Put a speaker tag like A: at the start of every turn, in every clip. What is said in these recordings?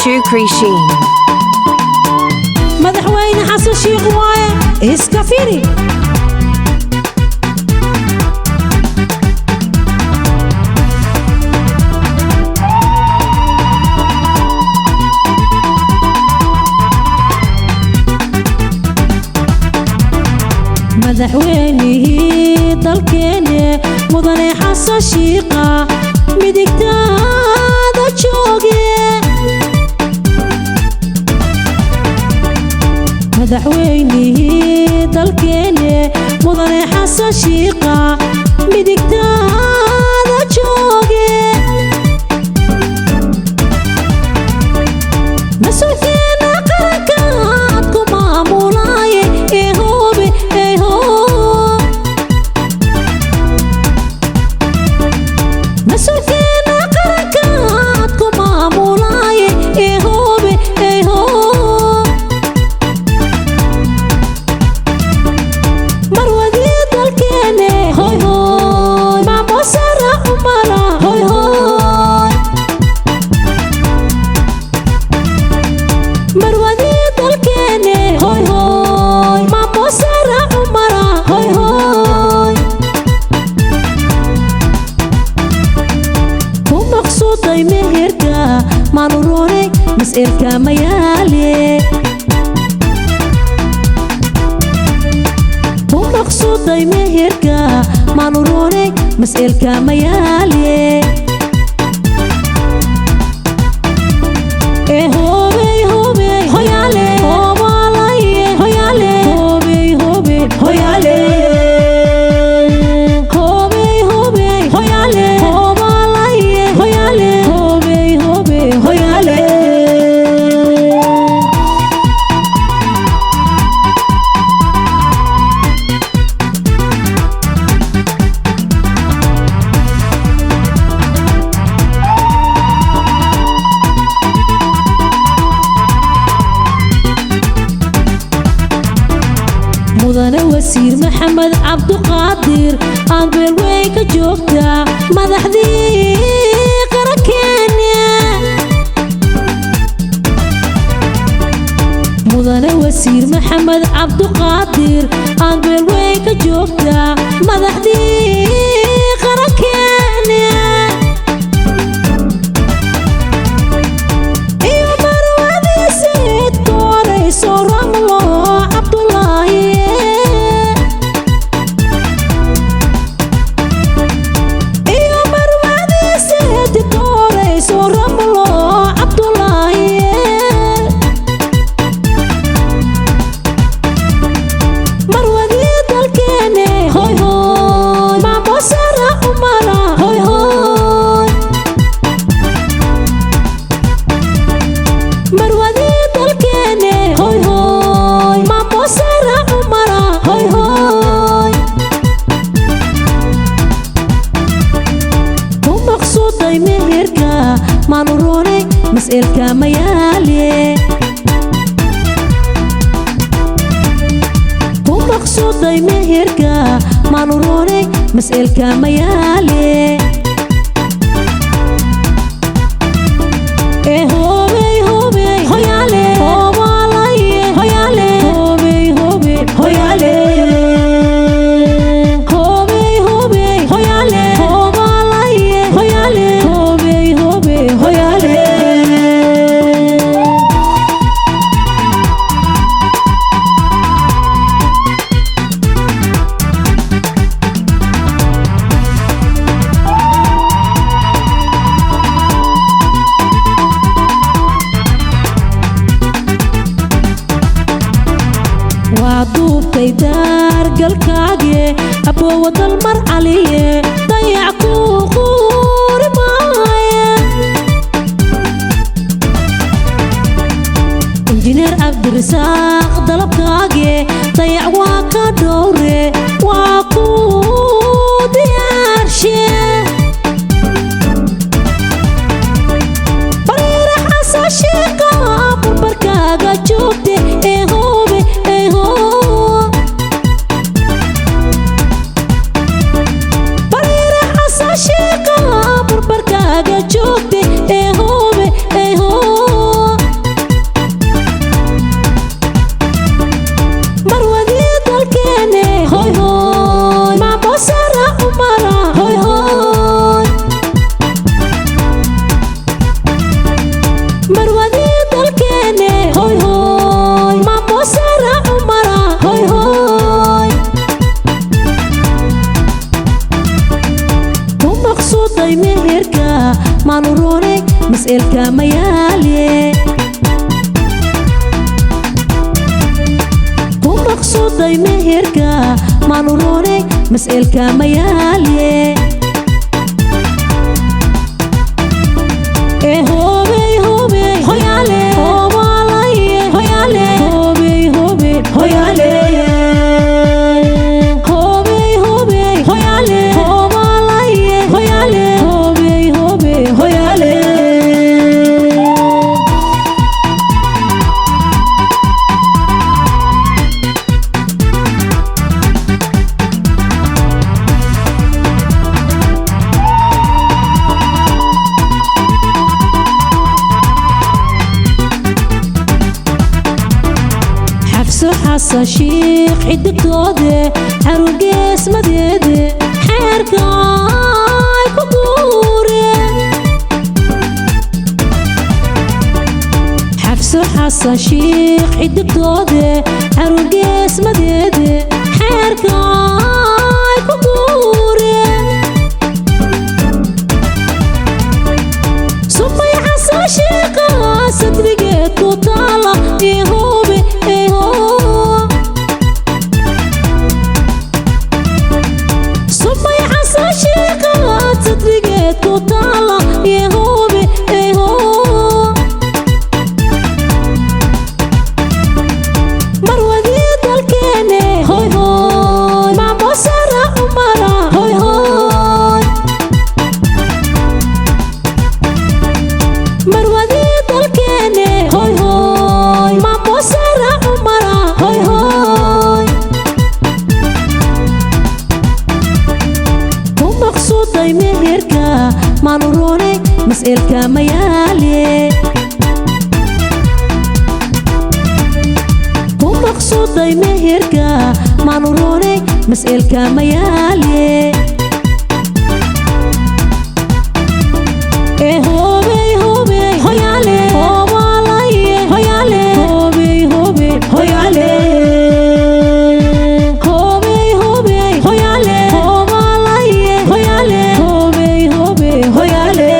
A: Shukri Sheen.
B: Madaxweyne Xasan Shiikh waaye, iska firi. Madaxweynihii dalkeene, mudane Xasan Shiikha, midigtaada jooge. Madaxweynihii dalkeene, mudane Xasan Shiikha, midigtaada jooge. Mas-uulkeena qarankaad ku maamulaaye, ee hoobe ee hoo. Mas-uulkeena qarankaad ku maamulaaye, ee hoobe ee hoo. Marwadii dalkeene, hoy hoy, maamo Sara Cumara, hoy hoy. Marwadii dalkeene, hoy hoy, maamo Sara Cumara, hoy hoy. Ku maqsuuday meherka maanuroone, mas'eelka mayaale. Ku maqsuuday meherka maanuroone, mas'eelka mayaale. Ee hoobey hoobey hoyaale, hoobaalaye hoyaale, hoobey hoobey hoyaale, hoobey hoobey hoyaale, hoobaalaye hoyaale, hoobey hoobey hoyaale. Mudane wasiir Maxamed Cabduqaadir, aad meel weyn ka joogtaa madaxdii qarankeena. Mudane wasiir Maxamed Cabduqaadir, aad meel weyn ka joogtaa madaxdii qarankeena. Iyo marwadiisid koorayso Ramlo Cabdulaahi. Iyo marwadiisid koorayso Ramlo Cabdulaahi. Marwadii dalkeene, hoy hoy, maamo Sara Cumara, hoy hoy. Marwadii dalkeene, hoy hoy, maamo Sara Cumara, hoy hoy. Ku maqsuuday meherka maanuroone, mas'eelka mayaale. Ku maqsuuday meherka maanuroone, mas'eelka mayaale. Ee hoobey hoobey hoyaale, hoobaalaye hoyaale, hoobey hoobey hoyaale, hoobey hoobey hoyaale, hoobaalaye hoyaale, hoobey hoobey hoyaale. Waa duubtay daargalkaage, aboowa Dalmar Caliye, dayac kuu quuri maaye. Injineer Cabdirasaaq, dalabkaage dayac waa ka dhowre, waa kuu diyaarshe. Bariira Xasan Shiiqa barbarkaaga joogte, ee hoobe ee hoo. Bariira Xasan Shiiqa barbarkaaga joogte, ee hoobe ee hoo. Maanurooney mas'eelka mayaale. Ee hoobey hoobey hoyaale hoobaalaye hoyaale hoobey hoobey hoyaale hoobey hoobey hoyaale hoobaalaye hoyaale hoobey hoobey hoyaale. Xafso Xasan Shiikh xidigtoode xarungeesmadeede xeerka ay ku guureen. Xafso Xasan Shiikh xidigtoode xarungeesmadeede xeerka ay ku guureen. Sumay Xasan Shiikha sadrigeed ku taala ee hoobe ee hoo. Sumay Xasan Shiikha sadrigeed ku taala ee hoobe ee hoo. Marwadii dalkeene hoy hoy maamo Sara Cumara hoy hoy. Marwadii dalkeene hoy hoy maamo Sara Cumara hoy hoy. Ku maqsuuday meherka maanurooney mas'eelka mayaale. Ku maqsuuday meherka maanurooney mas'eelka mayaale. Ee hoobey hoobey hoyaale hoobaalaye hoyaale hoobey hoobey hoyaale hoobey hoobey hoyaale hoobaalaye hoyaale hoobey hoobey hoyaale.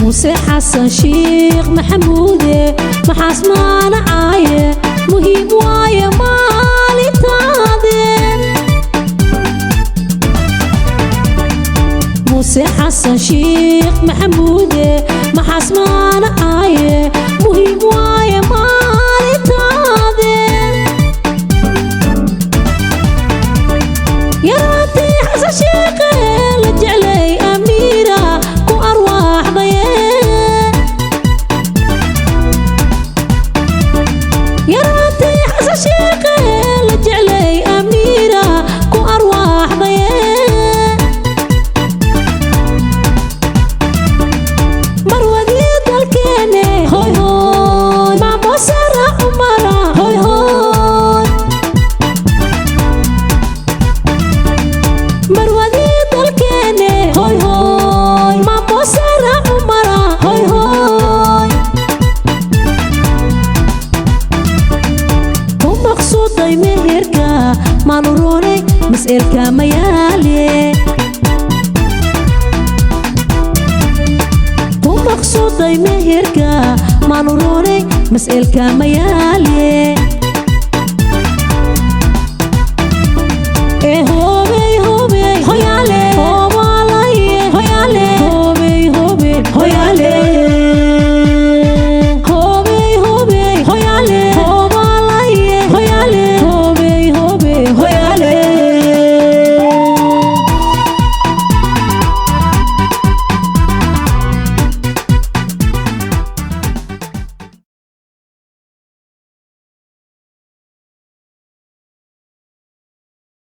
B: Muuse Xasan Shiikh Maxamuude maxaas maanacaaye muhiim waaye maalintaade. Muuse Xasan Shiikh Maxamuude maxaas maanacaaye muhiim waaye maalintaade. Yaraantii Xasan Shiikhe la jeclay Amiira ku arwaaxdaye. Yaraantii Xasan Shiikhe la jeclay Amiira ku arwaaxdaye. Marwadii dalkeene hoy hoy maamo Sara Cumara hoy hoy. Marwadii dalkeene hoy hoy maamo Sara Cumara hoy hoy. Ku maqsuuday meherka maanurooney mas'eelka mayaale. Ku maqsuuday meherka maanurooney mas'eelka mayaale.